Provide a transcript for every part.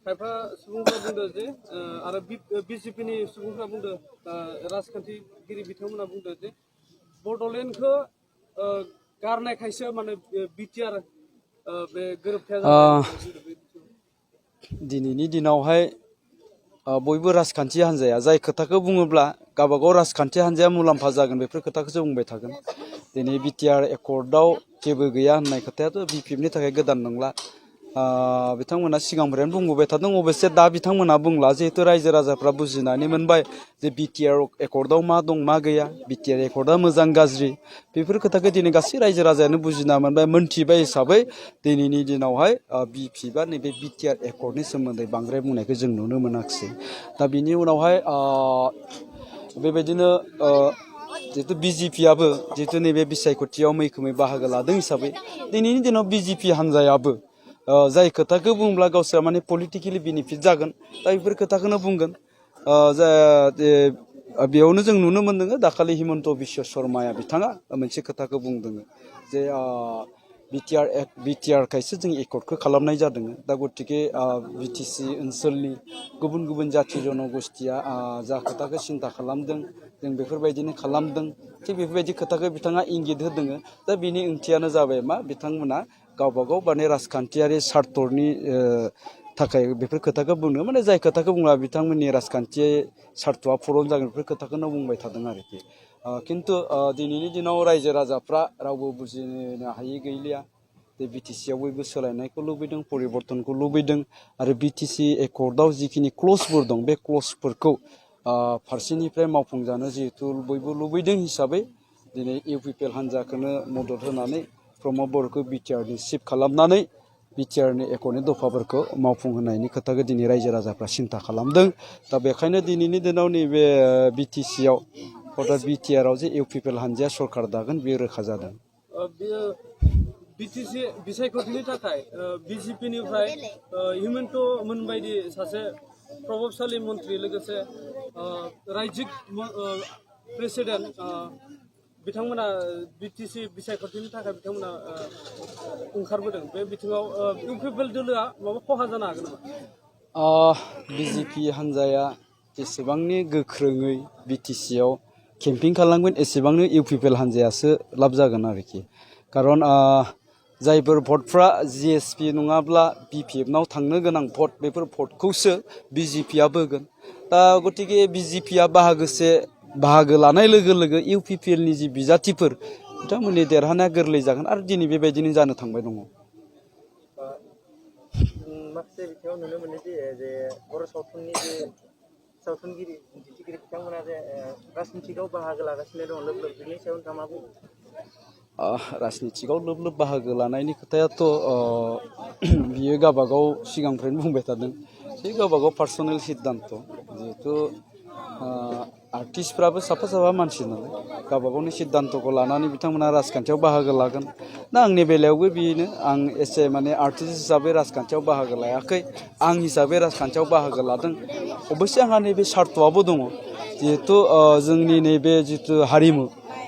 खायफा सुबुंफ्रा बुंदों जे आरो बिजेपिनि सुबुंफ्रा बुंदों राजखान्थिगिरि बिथांमोना बुंदों जे बड'लेण्डखौ गारनायखायसो माने बिटिआर बे गोरोबथाया जाबाय। दिनैनि दिनावहाय बयबो राजखान्थि हान्जाया जाय खोथाखौ बुङोब्ला गावबागाव राजखान्थि हान्जाया मुलाम्फा जागोन बेफोर खोथाखौसो बुंबाय थागोन। दिनै बिटिआर एकर्डआव जेबो गैया होननाय खोथायाथ' बिपिएफनि थाखाय गोदान नंला। बिथांमोना सिगांनिफ्रायनो बुंबोबाय थादों। अबयसे दा बिथांमोना बुंला, जिहेतु रायजो राजाफ्रा बुजिनानै मोनबाय जे बिटिआर एकर्डआव मा दं मा गैया, बिटिआर एकर्डआ मोजां गाज्रि बेफोर खोथाखौ दिनै गासै रायजो राजायानो बुजिना मोनबाय, मोनथिबाय हिसाबै दिनैनि दिनावहाय बिपिएफआ नैबे बिटिआर एकर्डनि सोमोन्दै बांद्राय बुंनायखौ जों नुनो मोनाखिसै। दा बिनि उनावहाय बेबायदिनो जिहेतु बिजेपिआबो जिहेतु नैबे बिसायख'थियाव मैखोमै बाहागो लादों हिसाबै दिनैनि दिनाव बिजेपि हान्जायाबो जाय खोथाखौ बुंब्ला गावसोरा माने पलिटिकेलि बेनिफिट जागोन दा बेफोर खोथाखौनो बुंगोन। बेयावनो जों नुनो मोन्दों दाखालि हिमन्त बिश्व शर्माया बिथाङा मोनसे खोथाखौ बुंदों जे बिटिआरखायसो जों एकर्डखौ खालामनाय जादों। दा गतिके बिटिसि ओनसोलनि गुबुन गुबुन जाथि जन'गोष्ठिया जा खोथाखौ सिन्था खालामदों जों बेफोरबायदिनो खालामदों, थिग बेफोरबायदि खोथाखौ बिथाङा इंगित होदों। दा बिनि ओंथियानो जाबाय मा, बिथांमोना गावबागाव माने राजखान्थियारि सार्थनि थाखाय बेफोर खोथाखौ बुंनो, माने जाय खोथाखौ बुङा बिथांमोननि राजखान्थि सार्थआ फुरन जागोन बेफोर खोथाखौनो बुंबाय थादों आरोखि। खिन्थु दिनैनि दिनाव रायजो राजाफ्रा रावबो बुजिनो हायि गैलिया। बे बिटिसिआव बयबो सोलायनायखौ लुबैदों, परिबर्तनखौ लुबैदों आरो बिटिसि एकर्डआव जिखिनि क्लजफोर दं बे क्लजफोरखौ फारसेनिफ्राय मावफुंजानो जिहेतु बयबो लुबैदों हिसाबै दिनै इउपिपिएल हान्जाखौनो मदद होनानै प्रमद बर'खौ बिटिआरनि चिफ खालामनानै बिटिआरनि एकर्डनि दफाफोरखौ मावफुंहोनायनि खोथाखौ दिनै रायजो राजाफ्रा सिन्था खालामदों। दा बेखायनो दिनैनि दिनाव नैबे बिटिसिआव अर्थात बिटिआरआव जे इउपिपिएल हान्जाया सरकार दागोन बेयो रोखा जादों। बिटिसि बिसायख'थिनि थाखाय बिजेपिनिफ्राय हिमन्त मोनबायदि सासे प्रभाबशालि मन्त्रि लोगोसे रायजिक प्रेसिडेन्ट बिथांमोना बिटिसि बिसायख'थिनि थाखाय बिथांमोना ओंखारबोदों। बे बिथिङाव इउपिपिएल दोलोआ माबा खहा जानो हागोन नामा? बिजेपि हान्जाया जेसेबांनि गोख्रोङै बिटिसिआव केम्पिं खालामगोन एसेबांनो इउपिपिएल हान्जायासो लाब जागोन आरोखि। खारन जायफोर भटफ्रा जिएसपि नङाब्ला बिपिएफनाव थांनो गोनां भट, बेफोर भटखौसो बिजेपिआ बोगोन। दा गतिके बिजेपिआ बाहागो लानाय लोगो लोगो इउपिपिएलनि जि बिजाथिफोर बिथांमोननि देरहानाया गोरलै जागोन आरो दिनै बेबायदिनो जानो थांबाय दङ। माखासे बिथिङाव नुनो मोनो जे बर' सावथुननि जे सावथुनगिरि दिन्थिगिरि बिथांमोना जे राजनितिकआव बाहागो लागासिनो दं लोब लोब, बिनि सायाव नोंथाङा मा बुङो? राजनितिकआव लोब लोब बाहागो लानायनि खोथायाथ' बियो गावबागाव सिगांनिफ्रायनो बुंबाय थादों, बे गावबागाव पार्सनेल सिद्धान्त। जिहेतु आर्टिस्टफ्राबो साफा साफा मानसि नालाय गावबागावनि सिद्धान्तखौ लानानै बिथांमोना राजखान्थियाव बाहागो लागोन। दा आंनि बेलायावबो बेनो, आं एसे माने आर्टिस्ट हिसाबै राजखान्थियाव बाहागो लायाखै, आं हिसाबै राजखान्थियाव बाहागो लादों। अबयसे आंहा नैबे सार्थआबो दङ, जिहेतु जोंनि नैबे जिथु हारिमु,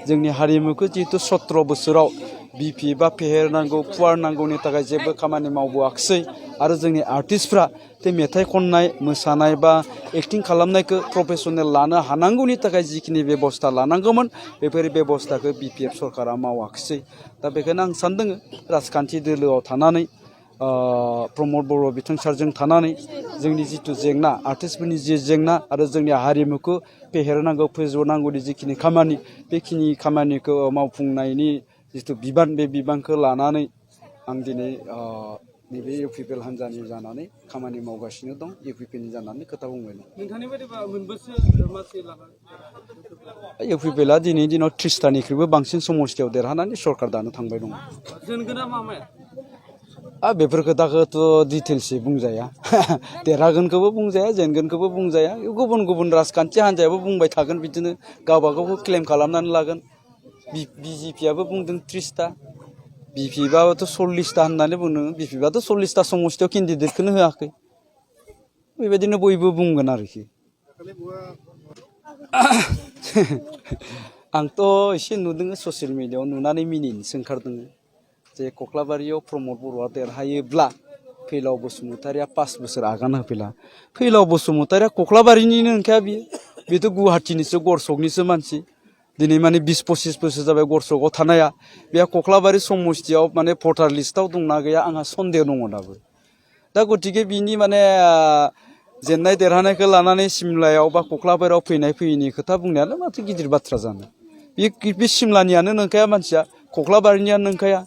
जोंनि हारिमुखौ जिहेतु 17 बोसोराव बिपिएफआ फेहेरनांगौ फुवारनांगौनि थाखाय जेबो खामानि मावबोआखिसै आरो जोंनि आर्टिस्टफ्रा बे मेथाइ खननाय मोसानाय बा एक्टिं खालामनायखौ प्रफेसनेल लानो हानांगौनि थाखाय जिखिनि बेबस्था लानांगौमोन बेफोर बेबस्थाखौ बिपिएफ सरकारा मावाखिसै। दा बेखायनो आं सानदों राजखान्थि दोलोआव थानानै प्रमद बर' बिथां सारजों थानानै जोंनि जिथु जेंना, आर्टिस्टफोरनि जि जेंना आरो जोंनि हारिमुखौ फेहेरनांगौ फोजौनांगौनि जिखिनि खामानि, बेखिनि खामानिखौ मावफुंनायनि जिथु बिबान, बे बिबानखौ लानानै आं दिनै नैबे इउपिपिएल हान्जानि जानानै खामानि मावगासिनो दं, इउपिपिएलनि जानानै खोथा बुंबाय दं। नोंथांनि बायदिबा मोनबेसे मासि लानानै इउपिपिएलआ दिनैनि दिनाव 30थानिख्रुइबो बांसिन समस्थियाव देरहानानै सरकार दानो थांबाय दङ। जेनगोना मामाया? बेफोर खोथाखौथ' डिटेल्सै बुंजाया। देरहागोनखौबो बुंजाया, जेनगोनखौबो बुंजाया। गुबुन गुबुन राजखान्थि हान्जायाबो बुंबाय थागोन, बिदिनो गावबागावखौ क्लेम खालामनानै लागोन। बिजेपिआबो बुंदों 30ता, बिपिएफआबोथ' 40ता होननानै बुंदों। बिपिएफआथ' 40ता समस्थियाव केन्डिडेटखौनो होआखै। बेबायदिनो बयबो बुंगोन आरोखि। आंथ' एसे नुदों ससियेल मिडियायाव, नुनानै मिनिनोसो ओंखारदों जे कख्लाबारियाव प्रमद बर'आ देरहायोब्ला फैलाव बसुमतारिया 5 बोसोर आगान होफैला फैलाव बसुमतारिया कख्लाबारिनिनो नंखाया बियो बेथ' गुवाहाटीनिसो गरसकनिसो मानसि दिनै माने 20-25 बोसोर जाबाय गरसकआव थानाया बे कख्लाबारि समस्तियाव माने भटार लिस्टआव दंना गैया आंहा सन्देह दङ दाबो दा गतिके बिनि माने जेननाय देरहानायखौ लानानै सिमलायाव बा कख्लाबारियाव फैनाय फैयैनि खोथा बुंनायानो माथो गिदिर बाथ्रा जानो बे सिमलानियानो नंखाया मानसिया कख्लाबारिनियानो नंखाया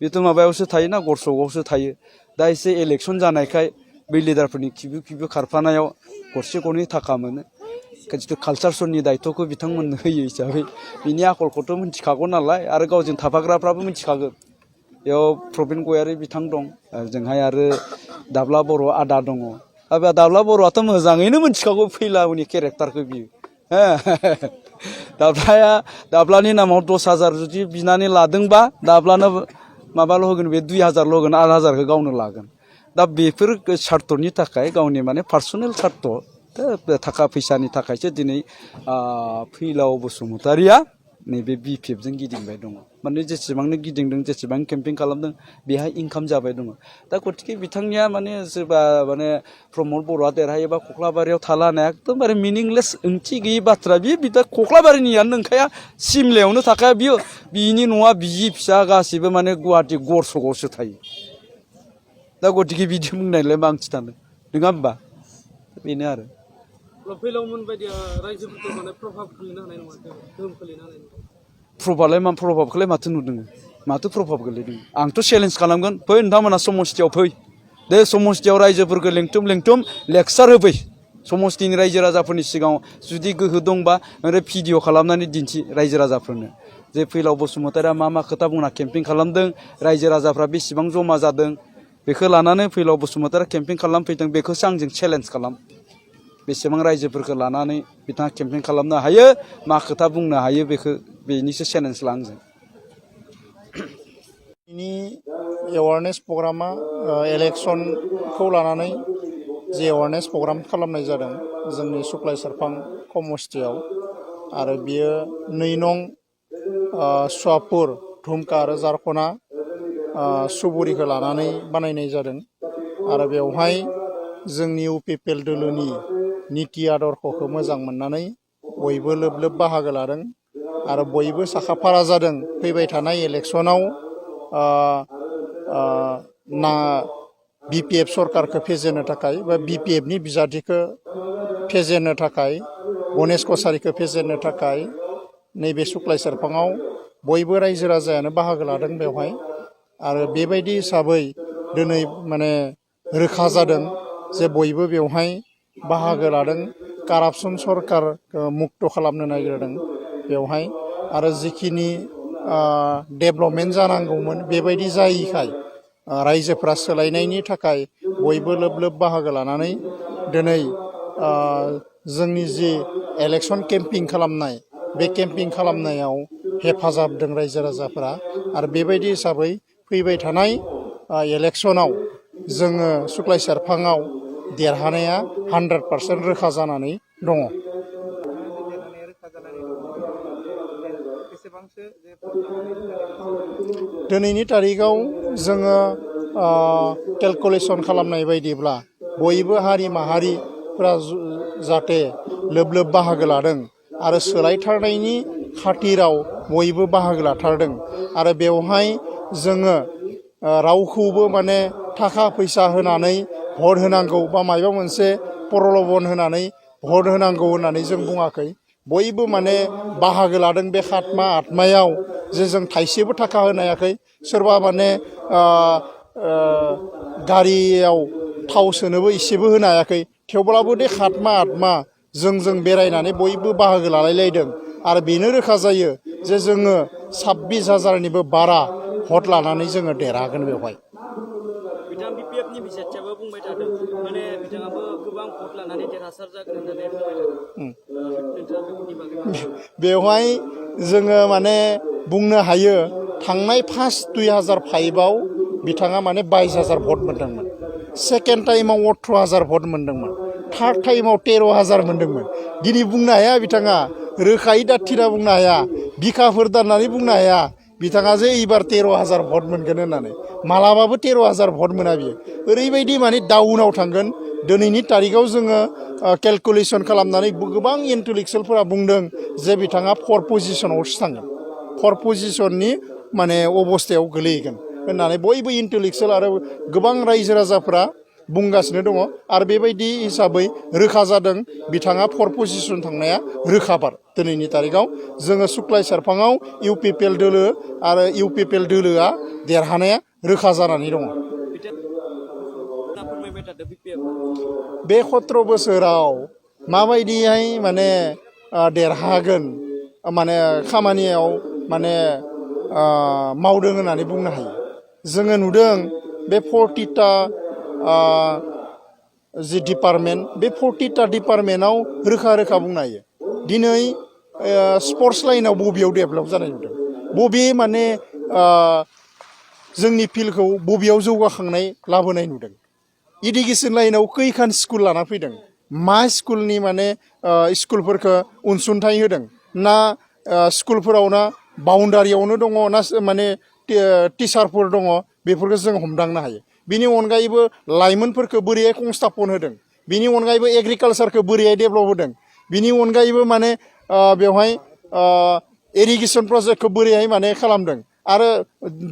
बेथ' माबायावसो थायोना गरसकआवसो थायो दा एसे इलेक्सन जानायखाय बै लिडारफोरनि खिबु खारफानायाव गरसे गरनै थाखा मोनो जितु कालचारसनि दायित्वखौ बिथांमोननो होयो हिसाबै बिनि आखलखौथ' मिथिखागौ नालाय आरो गावजों थाफाग्राफ्राबो मिथिखागोन बेयाव प्रबिन गयारि बिथां दं जोंहाय आरो दाब्ला बर' आदा दङ बे दाब्ला बर'आथ' मोजाङैनो मिथिखागौ फैलावनि केरेक्टारखौ बियो दाब्लानि नामाव 10,000 जुदि बिनानै लादोंबा दाब्लानो माबाल' होगोन बे 2,000ल' होगोन 8,000खौ गावनो लागोन दा बेफोर सार्थनि थाखाय गावनि माने पार्सनेल सार्थ थाखा फैसानि थाखायसो दिनै फैलाव बसुमतारिया नैबे BPF-जों गिदिंबाय दङ माने जेसेबांनो गिदिंदों जेसेबां केम्पिं खालामदों बेहाय इनकाम जाबाय दङ दा गतिके बिथांनिया माने सोरबा माने प्रमद बर'आ देरहायोबा कख्लाबारियाव थाला होननाया एकदमबारे मिनिंलेस ओंथि गैयि बाथ्रा बियो बिदा कख्लाबारिनियानो नंखाया सिमलायावनो थाखाया बियो बिनि न'आ बिसि फिसा गासिबो माने गुवाहाटी गरसकआवसो थायो दा गतिके बिदि बुंनायलाय मा ओंथि थानो नङा होमबा बेनो आरो फैलावमोन बायदिया रायजोफोरखौ माने प्रभाब खोलैनो हानाय नङा गोहोम खोलैनो हानाय नङा प्रभाबखौलाय माथो नुदों माथो प्रभाब गोलैदों आंथ' चेलेन्ज खालामगोन फै नोंथांमोना समस्तियाव फै दे समस्तियाव रायजोफोरखौ लेंथुम लेक्सार होफै समस्तिनि रायजो राजाफोरनि सिगाङाव जुदि गोहो दंबा ओरै भिडिअ खालामनानै दिन्थि रायजो राजाफोरनो जे फैलाव बसुमतारिया मा खोथा बुंना केम्पिं खालामदों रायजो राजाफ्रा बेसेबां जमा जादों बेखौ लानानै फैलाव बसुमतारिया केम्पिं खालामफैदों बेखौसो आंजों चेलेन्ज खालाम बेसेबां रायजोफोरखौ लानानै बिथाङा केम्पिं खालामनो हायो मा खोथा बुंनो हायो बेखौ बेनिसो चेलेन्ज ला आंजों बिनि एवारनेस प्रग्रामा इलेक्सनखौ लानानै जे एवारनेस प्रग्राम खालामनाय जादों जोंनि सुक्लाय सेरफां समस्तियाव आरो बियो 2 नं सुवापुर धुमका आरो जारखना सुबुरिखौ लानानै बानायनाय जादों आरो बेवहाय जोंनि uppl दोलोनि नीति आदर्शखौ मोजां मोननानै बयबो लोब लोब बाहागो लादों आरो बयबो साखाफारा जादों फैबाय थानाय इलेक्सनाव BPF सरकारखौ फेजेननो थाखाय बा BPF-नि बिजाथिखौ फेजेननो थाखाय गणेश कछारिखौ फेजेननो थाखाय नैबे सुक्लाय सेरफाङाव बयबो रायजो राजायानो बाहागो लादों बेवहाय आरो बेबायदि हिसाबै दिनै माने रोखा जादों जे बयबो बेवहाय बाहागो लादों कारापसन सरकारखौ मुक्त खालामनो नागिरदों बेवहाय आरो जिखिनि डेभेलपमेन्ट जानांगौमोन बेबायदि जायैखाय रायजोफ्रा सोलायनायनि थाखाय बयबो लोब लोब बाहागो लानानै दिनै जोंनि जि इलेक्सन केम्पिं खालामनाय बे केम्पिं खालामनायाव हेफाजाब होदों रायजो राजाफोरा आरो बेबायदि हिसाबै फैबाय थानाय इलेक्सनाव जोङो सुक्लाय सेरफाङाव देरहानाया 100% रोखा जानानै दङ दिनैनि तारिखाव जोङो केलकुलेसन खालामनाय बायदिब्ला बयबो हारि माहारिफ्रा जाहाथे लोब लोब बाहागो लादों आरो सोलायथारनायनि खाथिराव बयबो बाहागो लाथारदों आरो बेवहाय जोङो रावखौबो माने थाखा फैसा होनानै भट होनांगौ बा माबा मोनसे प्रलबन होनानै भट होनांगौ होननानै जों बुङाखै बयबो माने बाहागो लादों बे खातमा आत्मायाव जे जों थाइसेबो थाखा होनो हायाखै सोरबा माने गारियाव थाव सोनोबो इसेबो होनो हायाखै थेवब्लाबो बे खातमा आत्मा जों बेरायनानै बयबो बाहागो लालायलायदों आरो बेनो रोखा जायो जे जोङो 26,000निबो बारा भट लानानै जोङो देरहागोन बेवहाय बिथाङा BPF-नि बिजाथियाबो बुंबाय थादों माने बिथाङाबो गोबां भट लानानै देरहासार जागोन होननानै बुंबाय थादों बेवहाय जोङो माने बुंनो हायो थांनाय फार्स्ट 2005आव बिथाङा माने 22,000 भट मोनदोंमोन सेकेन्ड टाइमाव 18,000 भट मोनदोंमोन थार्ड टाइमाव 13,000 मोनदोंमोन दिनै बुंनो हाया बिथाङा रोखायै दाथिना बुंनो हाया बिखाफोर दाननानै बुंनो हाया बिथाङा जे एबार 13,000 भट मोनगोन होननानै मालाबाबो 13,000 भट मोना बियो ओरैबायदि माने डाउनाव थांगोन दिनैनि तारिखाव जोङो केलकुलेसन खालामनानै गोबां इन्टेलेक्सुयेलफोरा बुंदों जे बिथाङा 4 पजिशनावसो थांगोन 4 पजिशननि माने अबस्थायाव गोलैगोन होननानै बयबो इन्टेलेक्सुयेल आरो गोबां रायजो राजाफोरा बुंगासिनो दङ आरो बेबायदि हिसाबै रोखा जादों बिथाङा 4 पजिशन थांनाया रोखाबार दिनैनि तारिखाव जोङो सुक्लाय सेरफाङाव UPPL दोलो आरो UPPL दोलोआ देरहानाया रोखा जानानै दङ बे 17 बोसोराव माबायदिहाय माने देरहागोन माने खामानियाव माने मावदों होननानै बुंनो हायो जोङो नुदों बे 40टा जि डिपार्टमेन्ट बे 40टा डिपार्टमेन्टआव रोखा रोखा बुंनो हायो दिनै स्पर्ट्स लाइनाव बबेयाव डेभेलप जानाय नुदों बबे माने जोंनि फिल्डखौ बबेयाव जौगाखांनाय लाबोनाय नुदों इडुकेसन लाइनाव खैखान स्कुल लाना फैदों मा स्कुलनि माने स्कुलफोरखौ अनसुंथाइ होदों ना स्कुलफोराव ना बाउन्डारियावनो दङ ना माने टिचारफोर दङ बेफोरखौ जों हमदांनो हायो बिनि अनगायैबो लाइमोनफोरखौ बोरैहाय संस्थापन होदों बिनि अनगायैबो एग्रिकालसारखौ बोरैहाय डेभेलप होदों बिनि अनगायैबो माने बेवहाय इरिगेसन प्रजेक्टखौ बोरैहाय माने खालामदों आरो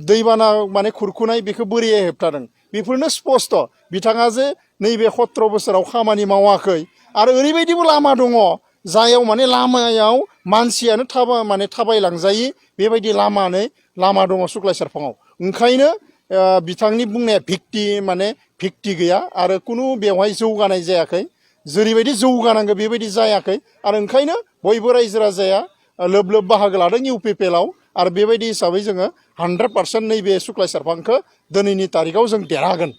दैबाना माने खुरखुनाय बेखौ बोरैहाय होबथादों बेफोरनो स्पस्ट बिथाङा जे नैबे 17 बोसोराव खामानि मावाखै आरो ओरैबायदिबो लामा दङ जायाव माने लामायाव मानसियानो माने थाबायलांजायि बेबायदि लामा दङ सुक्लाय सेरफाङाव ओंखायनो बिथांनि बुंनाया भिक्ति गैया आरो कुनु बेवहाय जौगानाय जायाखै जेरैबायदि जौगानांगौ बेबायदि जायाखै आरो ओंखायनो बयबो रायजो राजाया लोब लोब बाहागो लादों UPPLआव आरो बेबायदि हिसाबै जोङो 100% नैबे सुक्लाय सेरफांखौ दिनैनि तारिखाव जों देरहागोन